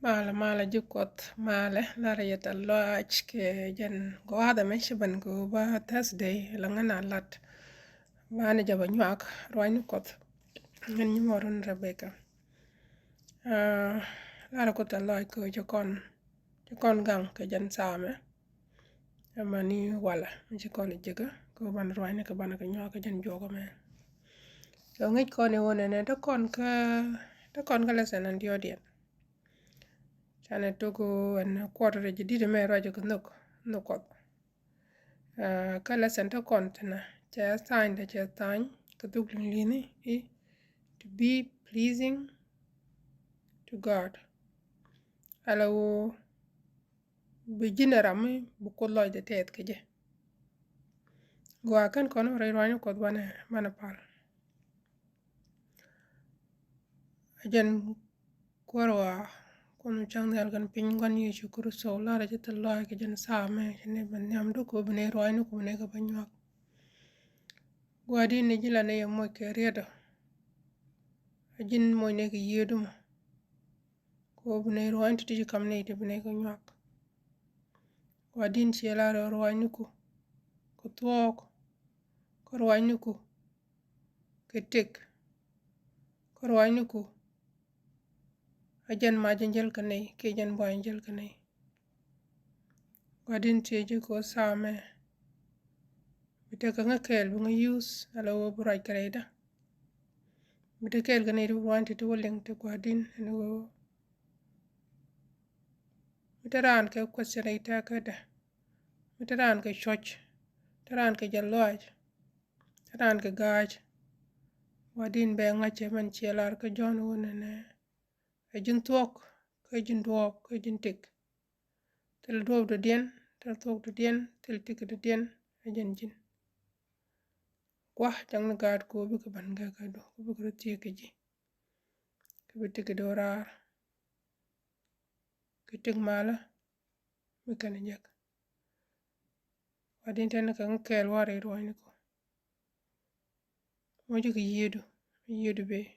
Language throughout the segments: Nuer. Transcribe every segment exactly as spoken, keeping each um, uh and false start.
Malɛ, malɛ ji̱ Kuɔth, malɛ. Larɛ yɛ thil lɔaac kɛ jɛn gua̱a̱th ɛmɛ, ci ben kɛ ɣöö bä Thursday la ŋän a lat. Banɛ jɛ bä nyuak ruaacni Kuɔth. Ŋän nyi mɔrun Rebecca. Ah, larɛ Kuoth thil lɔaac kɛ ɣöö ci kɔn, ci kɔn gaŋ kɛ jɛn thaamɛ. Ɛmɛ ni walɛ mi ci kɔn jiäkä kɛ ɣöö banɛ ruaacni kɛ banɛ kɛ nyuak kɛ jɛn juɔk ɛmɛ. Kɛ ŋäc kɔn i̱ ɣöö nɛnɛ te kɔn kä, te kɔn kä lesson ɛn diɔ̱ɔ̱diɛn. Canɛ tok ɛn quarter jɛ di̱t ɛmɛ ruacɛ kɛ nhök, nhök Kuɔth. Ah, kä lesson te kɔn thinɛ cɛ tha̱a̱ny dɛ cɛ tha̱a̱ny kɛ thuk li̱ŋli̱ni i̱ to be pleasing to God. Ala ɣöö bi ji̱n ɛ ram mi bi Kuoth lɔcdɛ tɛth kɛ jɛ. Gɔaa kɛn kɔn rɛy ruaacni Kuɔth banɛ, banɛ pal. A jɛn Kuäär ɣɔaa, Kuoth mi cak nhial kɛnɛ piny, Gua̱n Yecu Kritho, larɛ ji̱ thil lɔaac kɛ jɛn thaamɛ, ci ni bä nhiam duk kɛ ɣöö bi nɛy ruaacni ku bi nɛy kɛ bä nyuak. Gua̱a̱r di̱t ni ji̱ la nɛy ɛ moc kɛ riet ɔ, a ji̱n moc nɛy kɛ yiëëdu mɔ. Kɛ ɣöö bi nɛy ruaacni ti ti ci kam nɛy ti bi nɛy kɛ nyuak. Gua̱a̱r di̱t ciɛ larɛ ruaacniku kɛ thuɔɔk, kä ruaacniku kɛ tëk, kä ruaacniku a jɛn mac in jäl kä nɛy kiɛ jɛn buay in jäl kä nɛy. Gua̱a̱r di̱t ciɛ ji̱ kɛ ɣöö thaamɛ bi tekɛ ŋä kɛɛl bi ŋä use ala ɣöö bi ruac kɛ rɛydä. Bi te kɛɛl kɛ nɛy ti bi ruaacni ti ti wä liŋ ti Gua̱a̱r di̱t ɛn ɣöö mi te raan kɛ question rɛy tɛ̈kädɛ, mi te raan kɛ cuɔ̱c, te raan kɛ jɛ lɔaac, te raan kɛ ga̱a̱c. Gua̱a̱r di̱t bɛ ŋa̱cɛ mɛn ciɛ lar kä Jɔ̱ɔ̱n ɣöö nɛnɛ ɛ ji̱n thuɔ̱k kä ji̱n duɔ̱ɔ̱p kä ji̱n tëk. Thil duɔ̱ɔ̱p dɔ̱diɛn, thil thuɔ̱k dɔ̱diɛn, thil tëk dɔ̱diɛn ɛ jɛn ji̱n. Gua̱a̱r cäŋ ni gaat kɛ ɣöö bikɛ ben gäkädu, kɛ bikɛ rɔ thiek kɛ ji̱, kɛ bi tëk do̱raar kɛ tëk malä mi kɛn jek. Gua̱a̱r di̱t tɛn kɛ ŋä kɛɛl warɛ ruaacniku. Moc kɛ yiëëdu, yiëëdu bee.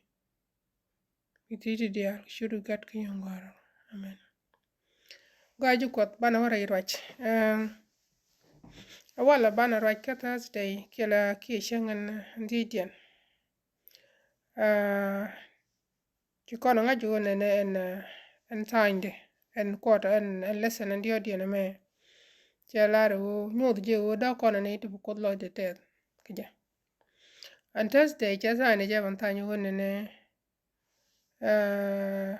Bi thiec ti diaal kɛ ciötdu Gat kä Yeŋ Gɔaa. Amen. Gɔaa ji̱ Kuɔth, banɛ wä rɛy ruac. Ɛm, a walɛ banɛ ruac kä Thursday kiɛ la kiɛ cäŋ ɛn, ɛn dhiecdiɛn. Aa, ci kɔn ŋa̱c ɣöö nɛnɛ ɛn, ɛn tha̱a̱nydi, ɛn quarter, ɛn, ɛn lesson ɛn diɔ̱ɔ̱diɛn ɛmɛ. Cɛ lar ɣöö nyoth jɛ ɣöö dee kɔn ɛn i̱ ti bi Kuoth lɔcdɛ tɛth kɛ jɛ. Ɛn Thursday cɛ tha̱a̱nydi cɛ ben tha̱a̱ny ɣöö nɛnɛ, aa,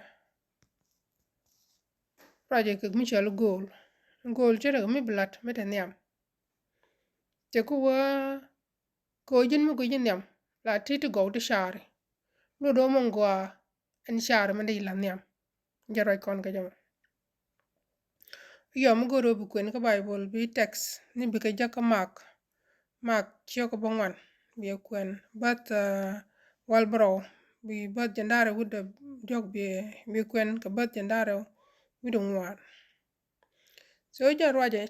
ruacɛ kɛ mi cɔal go̱o̱l. Go̱o̱l ce̱tkɛ mi bi la̱t mi te nhiam. Cɛ ku wä kɛ ɣöö ji̱n mi guic ji̱ nhiam la ti ti gɔw ti caari. Luɔt ɣöö min gɔaa ɛn caari mi dee ji̱ la̱t nhiam. Jɛ ruac kɔn kɛ jɛ mɔ. Yɔ mi go̱o̱r ɣöö bi kuɛn kä Baibol bi text ni bikɛ jek kä Mak. Mak ciök bä ŋuan bi kuɛn bäth, aa, wäl bärɔw, bi bäth jiɛn da̱ŋ rɛw wi̱cdɛ diɔ̱k bi, bi kuɛn kɛ bäth jiɛn da̱ŋ rɛw wi̱cdɛ ŋuan. So jɛn ruacɛ,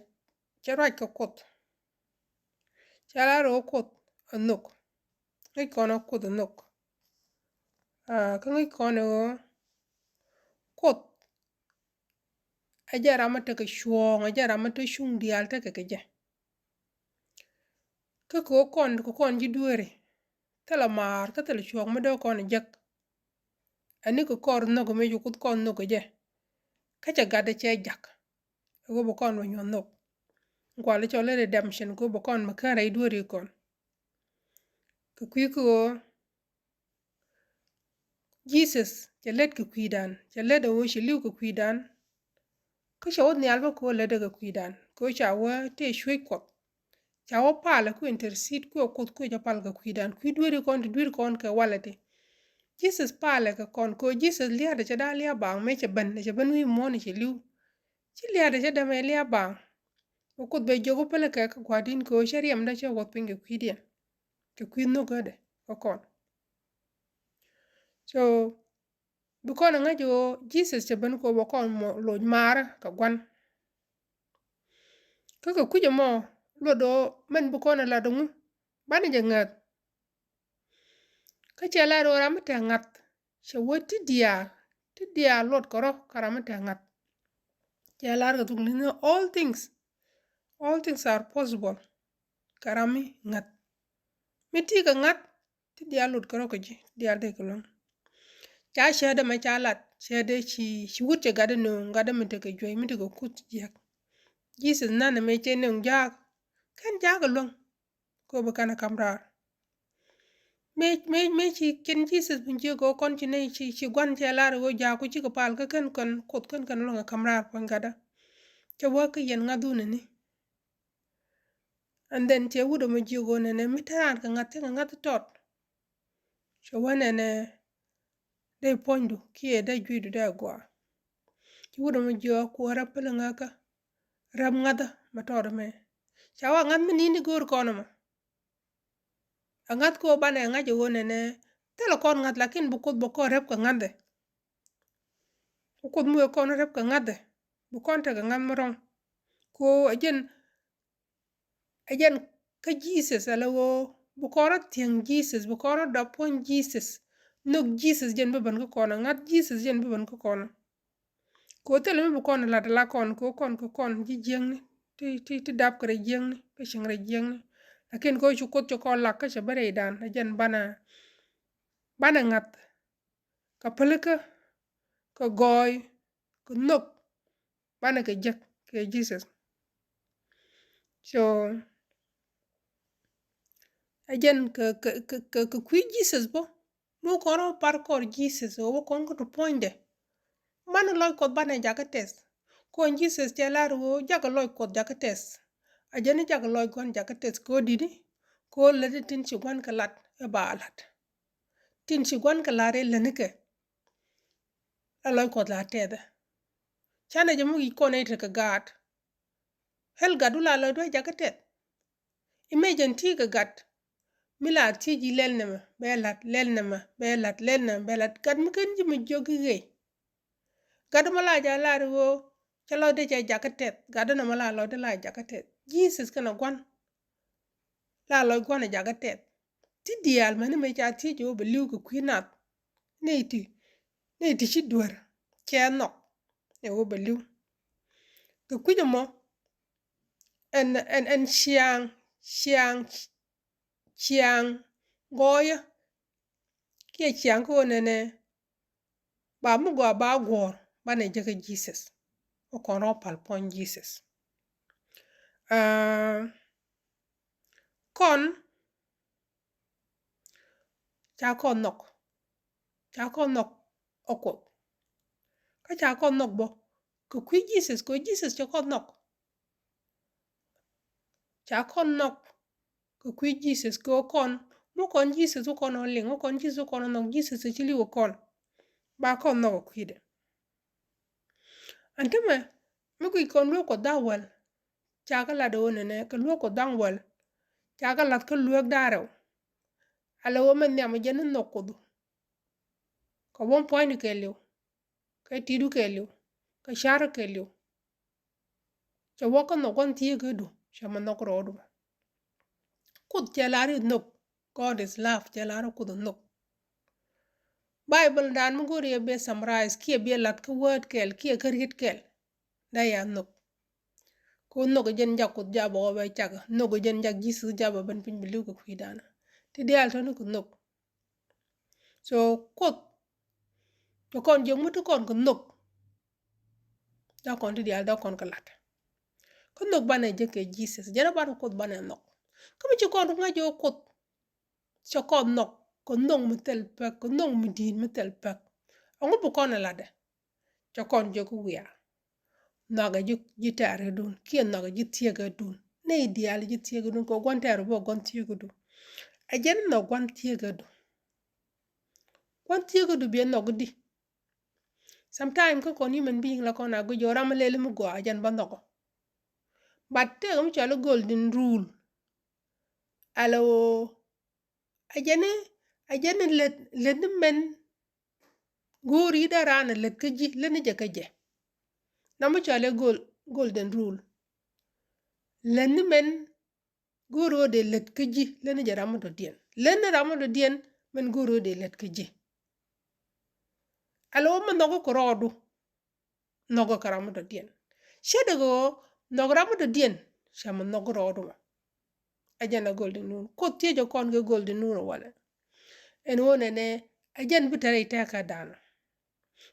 cɛ ruac kɛ Kuoth. Cɛ lar ɣöö Kuoth ɛ nhök. Ŋäc kɔn ɣöö Kuoth ɛ nhök. Aa, kä ŋäc kɔn ɣöö Kuoth ɛ jɛn ram mi tekɛ cuɔ̱ɔ̱ŋ, ɛ jɛn ram mi te cuŋ diaal tekɛ kɛ jɛ. Kä kɛ ɣöö kɔn, kɛ kɔn ji̱ dueeri thilɛ maar kä thilɛ cuɔ̱ɔ̱ŋ mi dee kɔn jek. Ɛn ni kɛ kɔr nhök mi cu Kuoth kɔn nhök kɛ jɛ. Kä cɛ gatdɛ cɛ jak. Ɛ ɣöö bɛ kɔn bɛ nyuɔ̱th nhök. Kual i̱ cɔl i̱ redemption, kɛ ɣöö bɛ kɔn bɛ kän rɛy dueeri kɔn. Kɛ kui̱ kä ɣöö Jesus cɛ lät kɛ kui̱dan, cɛ lät ɛ ɣöö cɛ li̱w kɛ kui̱dan. Kä cɛ wä nhial bä kɛ ɣöö lätdɛ kɛ kui̱dan, kɛ ɣöö ca wä tëë cuec Kuɔth. Ca wä palɛ ku intercede ku ɛ Kuoth ku cɛ pal kɛ kui̱dan, kui̱ dueeri kɔn ti dueeri kɔn kɛ walɛ ti. Jesus palɛ kɛ kɔn, kɛ ɣöö Jesus lia̱a̱dɛ cɛ da̱a̱ lia̱a̱ baaŋ mëë cɛ ben, cɛ ben wi̱i̱ muɔ̱ɔ̱n cɛ li̱w. Ci lia̱a̱dɛ cɛ dämɛ lia̱a̱ baaŋ. Kɛ Kuoth bɛ jiök wä pälɛ kɛ kä Gua̱a̱r di̱t kɛ ɣöö cɛ riɛmdä cɛ wuɔth piny kɛ kui̱diɛn. Kɛ kui̱ nhökädɛ kä kɔn. So, bi kɔn ɛ ŋäc ɣöö Jesus cɛ ben kɛ ɣöö bɛ kɔn mɔ loc maarä kɛ gua̱n. Kä kɛ kui̱c ɛmɔ luɔt ɣöö mɛn bi kɔn ɛ lat ɛŋu, banɛ jɛ ŋäth. Kä cɛ lat ɣöö ram mi te ŋa̱th cɛ wä ti diaal ti diaal luɔt kɛ rɔ kä ram mi te ŋa̱th. Cɛ lar kɛ thuk ni all things, all things are possible kä ram mi ŋa̱th. Mi ti kɛ ŋa̱th ti diaal luɔt kɛ rɔ kɛ ji̱, ti diaal dee kɛ luäŋ. Ca cätdɛ mɛ ca lat, cätdɛ ci, ci wut cɛ gatdɛ nööŋ, gatdɛ mi tekɛ juey, mi tekɛ kuth jiäk. Jesus nanɛ mɛ cɛ nööŋ jaak, kɛn jaak kɛ luäŋ. Kɛ ɣöö bi kɛn a ka̱m raar. Mëë, mëë, mëë ci kɛn Jesus bin jiök ɣöö kɔn ci nɛy ci, ci gua̱n cɛ lar ɣöö jaak ku cikɛ pal kä kɛn kɛn kuoth kɛn kɛn luäŋ a ka̱m raar puɔ̱ny gatdä. Cɛ wä kä yɛn ŋa̱th wunɛ ni. And then cɛ wut ɛmɔ jiök ɣöö nɛnɛ mi te raan kɛ ŋa̱th, tekɛ ŋa̱th tɔt. Cɛ wä nɛnɛ dee puɔ̱nydu kiɛ dee jui̱du dee gɔaa. Ci wut ɛmɔ jiök ɣöö kuäär räp päl ŋäkä. Räp ŋa̱thä mɛ tɔɔt ɛmɛ. Ca wä ŋa̱th mi ni̱n i̱ go̱o̱r kɔn ɛmɔ. Ɛ ŋa̱th kɛ ɣöö banɛ ŋa̱c ɛ ɣöö nɛnɛ thilɛ kɔn ŋa̱th, lakin bi kuoth bɛ kɔn räp kɛ ŋa̱thɛ. Bi kuoth mi wee kɔn räp kɛ ŋa̱thɛ, bi kɔn tekɛ ŋa̱th mi rɔ̱ŋ. Kɛ ɣöö ɛ jɛn, ɛ jɛn kä Jesus ala ɣöö bi kɔn rɔ thiäŋ Jesus, bi kɔn rɔ dɔp puɔ̱ny Jesus. Nhök Jesus jɛn bi ben kä kɔn, ŋa̱th Jesus jɛn bi ben kä kɔn. Kɛ ɣöö thilɛ mi bi kɔn lat ala kɔn, kɛ ɣöö kɔn kɛ kɔn ji̱ jiäkni ti, ti, ti dap kɛ rɛy jiäkni, kä cieŋ rɛy jiäkni. Lakin kɛ ɣöö ci kuoth cɛ kɔn lak kä cɛ ben rɛydan, ɛ jɛn banɛ, banɛ ŋa̱th. Kɛ pälikä, kɛ gɔɔy, kɛ nhök, banɛ kɛ jek kɛ Jesus. So ɛ jɛn kɛ, kɛ, kɛ, kɛ, kɛ kui̱ Jesus bä. Mi wä kɔn rɔ par kɔr Jesus ɣöö wä kɔn kä ti puɔ̱nydɛ. Banɛ lɔc kuɔth banɛ jakä tɛth. Kɔn Jesus cɛ lar ɣöö jakɛ lɔc kuɔth jakä tɛth. A jɛn i̱ jakɛ lɔc gua̱n jakä tɛth kɛ ɣöö di̱t i̱ kɛ ɣöö lätdi tin ci gua̱n kɛ lat ɛ ba lat. Tin ci gua̱n kɛ lar i̱ lätnikɛ. La lɔc kuɔth la tɛthɛ. Canɛ jɛ mi wi̱c kɔn i̱ tekɛ gaat. Hel gatdu la lɔcdu a jakä tɛth. Imagine ti kɛ gat mi la thiec ji̱ lɛl nɛmɛ bɛ la̱t, lɛl nɛmɛ bɛ la̱t, lɛl nɛmɛ bɛ la̱t. Gat mi ken ji̱ mi jiök i̱ ɣëë. Gat mɔ la ja lar i̱ ɣöö cä lɔcdɛ cɛ jakä tɛth. Gat nɔmɔ la lɔcdɛ la jakä tɛth. Jesus kɛnɛ gua̱n la lɔc gua̱n a jakä tɛth. Ti diaal mäni mëë ca thiec ɣöö bɛ li̱w kɛ kui̱ nath. Nɛy ti, nɛy ti ci duer cɛ nhɔk ɛ ɣöö bɛ li̱w. Kɛ kui̱c ɛmɔ ɛn, ɛn, ɛn ciaŋ, ciaŋ, ciaŋ gɔɔyä kiɛ ciaŋ kä ɣöö nɛnɛ ba mi gɔaa ba guɔ̱ɔ̱r banɛ jek kä Jesus. Wä kɔn rɔ pal puɔ̱ny Jesus. Aa, kɔn ca kɔn nhɔk, ca kɔn nhɔk ɔ kuoth. Kä ca kɔn nhɔk bä kɛ kui̱ Jesus, kɛ Jesus cɛ kɔn nhɔk. Ca kɔn nhɔk kɛ kui̱ Jesus kɛ ɣöö kɔn mi kɔn Jesus wä kɔn ɔ liŋ, wä kɔn Jesus wä kɔn ɔ nhɔk, Jesus ɛ ci li̱w ɛ kɔn. Ba kɔn nhɔk ɛ kui̱dɛ. Ɛn tämɛ mi guic kɔn luek kuɔth da̱ŋ wäl. Ca kɛ lat ɛ ɣöö nɛnɛ kɛ luek kuɔth da̱ŋ wäl. Ca kɛ lath kä luek da̱ŋ rɛw. Ala ɣöö mɛ nhiam ɛ jɛn ni nhɔk kuoth. Kɛ buɔ̱m puɔ̱nyni kɛɛliw, kɛ ti̱i̱du kɛɛliw, kɛ ca̱ru kɛɛliw. Cɛ wä kä nhɔk gua̱n thieekädu, cɛ mɛ nhɔk rɔɔdu. Kuoth cɛ lar i̱ nhɔk. God is love, cɛ lar i̱ kuoth nhɔk. Bible dan mi go̱o̱ri ɛ bɛ summarize kiɛ bɛ lath kä word kɛl kiɛ kä riet kɛl. Dee ya nhɔk. Kɛ ɣöö nhɔk jɛn jak kuoth jabä ɣɔbɛ cak, nhɔk jɛn jak Jesus jabä ben piny bi li̱w kɛ kui̱dan. Ti diaal tɔ̱ni kɛ nhɔk. So kuoth cɛ kɔn jiök mi ti kɔn kɛ nhɔk. Dee kɔn ti diaal dee kɔn kɛ lat. Kä nhɔk banɛ jek kɛ Jesus, jɛn a banɛ kuoth banɛ nhɔk. Kä mi ci kɔn ruk ŋa̱c jɛ ɣöö kuoth cɛ kɔn nhɔk kɛ nhɔk mi thil pek, kɛ nhɔk mi di̱i̱t mi thil pek. Ɛŋu bi kɔn ɛ latdɛ? Cɛ kɔn jiök i̱ wiaa. Nhɔakɛ ji̱, ji̱ tɛ̈ridun kiɛ nhɔakɛ ji̱ thieekädun. Nɛy diaal ji̱ thieekädun kɛ gua̱n tɛ̈r bä gua̱n thieekädu. Ɛ jɛn nhɔk gua̱n thieekädu. Gua̱n thieekädu biɛ nhɔk i̱di? Sometime kä kɔn human being la kɔn a guic ɣöö ram mi lɛli mi gɔaa jɛn bä nhɔkɔ. But tëëkɛ mi cɔal i̱ golden rule. Ala ɣöö a jɛn i̱, a jɛn i̱ lät, lät ni mɛn go̱o̱ri dee raan a lät kä ji̱, lät ni jɛ kä jɛ. Ram mi cɔal i̱ gol-, golden rule. Lät ni mɛn go̱o̱ri ɣöö dee lät kä ji̱, lät ni jɛ ram mi dɔ̱diɛn. Lät ni ram mi dɔ̱diɛn mɛn go̱o̱ri ɣöö dee lät kä ji̱. Ɛlɛ wä mi nhɔk kɛ rɔɔdu, nhɔk kɛ ram mi dɔ̱diɛn. Cɛ dee kɛ ɣöö nhɔk ram mi dɔ̱diɛn, cɛ mi nhɔk rɔɔdu mɔ. Ɛ jɛn ɛ go̱l di nuun. Kuoth thiecɛ kɔn kɛ go̱l di nuun walɛ. Ɛn ɣöö nɛnɛ ɛ jɛn bi te rɛy tɛ̈kädan.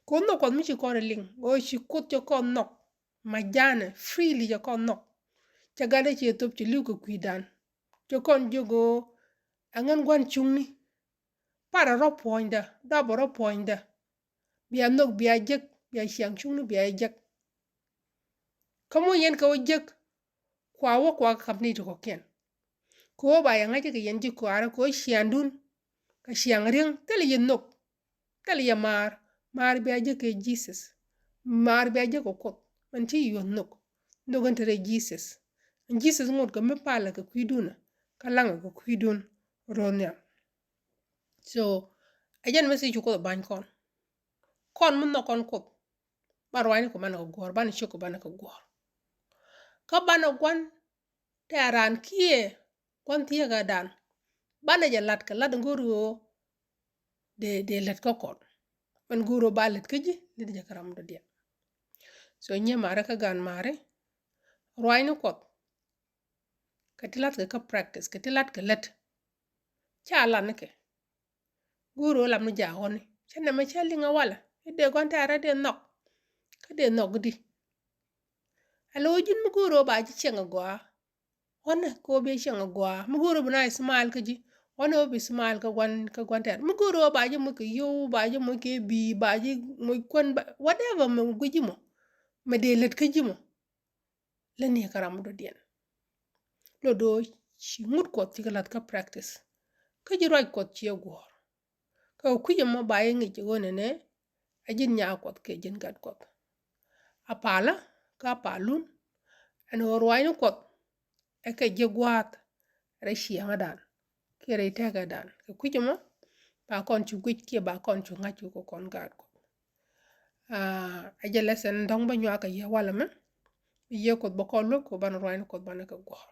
Kɛ ɣöö nhɔk Kuɔth mi ci kɔn ɛ liŋ, ɣöö ci Kuoth cɛ kɔn nhɔk. Majanɛ, freely cɛ kɔn nhɔk. Cɛ gat ɛ ciɛ thop cɛ li̱w kɛ kui̱dan. Cɛ kɔn jiök ɣöö ɛŋɛn gua̱n cuŋni. Parɛ rɔ puɔ̱nydä, dɔpɛ rɔ puɔ̱nydä. Bia nhök, bia jek, bia ciaŋ cuŋni, bia jek. Kä moc yɛn kɛ wä jek, kua wä kua kɛ ka̱m ni ti kɔ̱kiɛn. Kɛ ɣöö ba yɛ ŋa̱c kɛ yɛn ji̱ kuaarä kɛ ɣöö ciaŋdun kɛ ciaŋ ri̱eŋ thilɛ yɛ nhök. Thilɛ yɛ maar, maar bia jek kɛ Jesus. Maar bia jek kɛ Kuoth. Mɛn ci yuɔ̱th nhök. Nhök in te rɛy Jesus. Ɛn Jesus ŋot kɛ mi palɛ kɛ kui̱dun kä laŋɛ kɛ kui̱dun ro̱o̱n nhial. So ɛ jɛn mi thiec cu Kuoth ɛ ba̱ny kɔn. Kɔn mi nhɔk kɔn Kuoth, banɛ ruacni kɛ banɛ kɛ guɔ̱ɔ̱r, banɛ cio̱k kɛ banɛ kɛ guɔ̱ɔ̱r. Kä banɛ gua̱n tɛ̈ran kiɛ gua̱n thieekädan, banɛ jɛ la̱t kɛ la̱t in go̱o̱r ɣöö dee, dee lät kä kɔn. Mɛn go̱o̱r ɣöö ba lät kä ji̱, lät jɛ kä ram dɔ̱diɛn. So nyiee maari kä gaan maari, ruacni Kuɔth kɛ ti la̱tkɛ kä practice, kɛ ti la̱tkɛ lät. Ca lanikɛ. Go̱o̱r ɣöö lam ni jaak ɣɔni. Cä nɛmɛ cä liŋ ɛ walɛ i̱ dee gua̱n tɛ̈rä dee nhɔk. Kä dee nhɔk di. Ɛlɛ ɣöö ji̱n mi go̱o̱r ɣöö ba ji̱ ciɛŋ ɛ gɔaa. Ɣɔnɛ kɛ ɣöö bi ciɛŋ ɛ gɔaa. Mi go̱o̱r ɣöö bi na smile kä ji̱. Ɣɔnɛ ɣöö bi smile kä gua̱n, kä gua̱n tɛ̈rä. Mi go̱o̱r ɣöö ba ji̱ moc kɛ yio̱w, ba ji̱ moc kɛ bi̱i̱, ba ji̱ moc kuän, ba, whatever mi gui̱c ji̱ mɔ. Mi dee lät kä ji̱ mɔ. Lätni kä ram mi dɔ̱diɛn. Lot do̱ ci ŋut Kuɔth cikɛ la̱th kä practice. Kä ji̱ ruac Kuɔth ciɛ guɔ̱ɔ̱r. Kä kui̱c ɛmɔ ba yɛ ŋi̱c ɣöö nɛnɛ a ji̱n nyaak Kuɔth kɛ ji̱n gat Kuɔth. A palä kä a palun. Ɛn ɣöö ruacni Kuɔth ɛ kɛ ji̱ gua̱a̱th rɛy ciɛŋädan kiɛ rɛy tɛ̈kädan. Kɛ kui̱c ɛmɔ ba kɔn cu guic kiɛ ba kɔn cu ŋa̱c kɛ kɔn gaat Kuɔth. Aa, ɛ jɛ lesson dɔ̱ŋ bä nyuak kɛ yɛ walɛ mɛ. Bi yɛ Kuoth bä kɔn luäk kɛ banɛ ruacni Kuɔth banɛ kɛ guɔ̱ɔ̱r.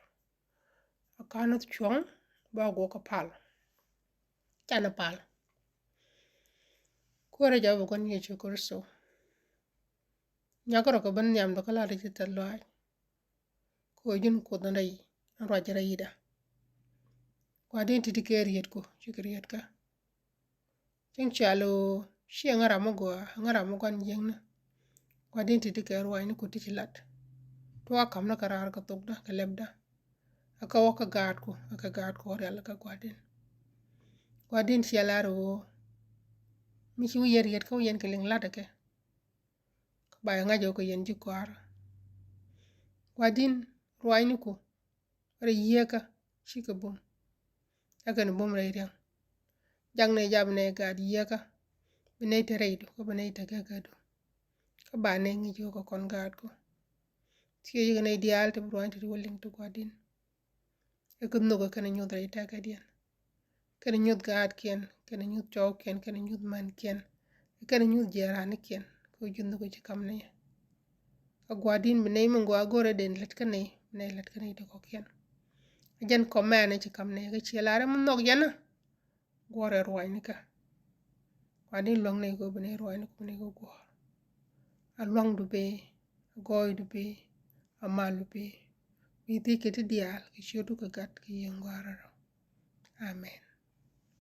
A ka̱n cuɔ̱ŋ ba guɔ̱k kɛ pal. Canɛ pal. Kuäärä Jehova Gua̱n Yecu Kritho. Nyakɛ rɔ kɛ ben nhiamdɔ kä la̱rä ci thil lɔaac. Kɛ ɣöö ji̱n Kuoth in rɛy, in ruac rɛy yi̱da. Gua̱di̱n ti̱ti̱ kɛ rietku cikɛ rietkä. Cäŋ cɔal ɣöö ciɛ ŋäram mi gɔaa, ŋäram mi gua̱n jiäkni. Gua̱di̱n ti̱ti̱ kɛ ruaacni Kuoth ti ci lat. Tuɔɔk a ka̱m ni kɛ raar kɛ thokdä kɛ lɛpdä. A kä wä kä gaatku, a kä gaatku rial kä Gua̱di̱n. Gua̱di̱n ciɛ lar ɣöö mi ci wi̱i̱ yɛn riet kä wi̱i̱ yɛn kɛ liŋ lat kɛ. Kä ba yɛ ŋa̱c ɣöö kɛ yɛn ji̱ kɔaarä. Gua̱di̱n ruaacniku rɛy yieekä cikɛ bum. Ɛ kɛn bum rɛy ria̱ŋ. Jak nɛy jap nɛy gaat yieekä. Bi nɛy te rɛydu kä bi nɛy te gɛgädu. Kä ba nɛy ŋi̱c ɣöö kɛ kɔn gaatku. Thiecä kɛ nɛy diaal ti bi ruaacni ti wä liŋ ti Gua̱di̱n. Ɛ kɛ nhök ɛ kɛn nyuth rɛy tɛ̈kädiɛn. Kɛn nyuth gaatkiɛn, kɛn nyuth cɔwkiɛn, kɛn nyuth mänkiɛn, kɛn nyuth jiɛɛranikiɛn. Kɛ ɣöö ji̱ nhök ci ka̱m nɛy. Kä Gua̱di̱n bi nɛy mi gɔaa go̱rɛ den lät kä nɛy, bi nɛy lät kä nɛy ti kɔ̱kiɛn. Ɛ jɛn kɔmɛn ci ka̱m nɛy kä ciɛ lar mi nhɔk jɛn. Guɔ̱ɔ̱rɛ ruaacnikä. Gua̱di̱n luäŋ nɛy kɛ ɣöö bi nɛy ruaacniku bi nɛy kɛ guɔ̱ɔ̱r. A lua̱ŋdu bee, a gɔɔydu bee, a maldu bee. Bi thiec kɛ ti diaal kɛ ciötdu kɛ Gat kɛ Yiëë in Gɔaa rɛl rɔ. Amen.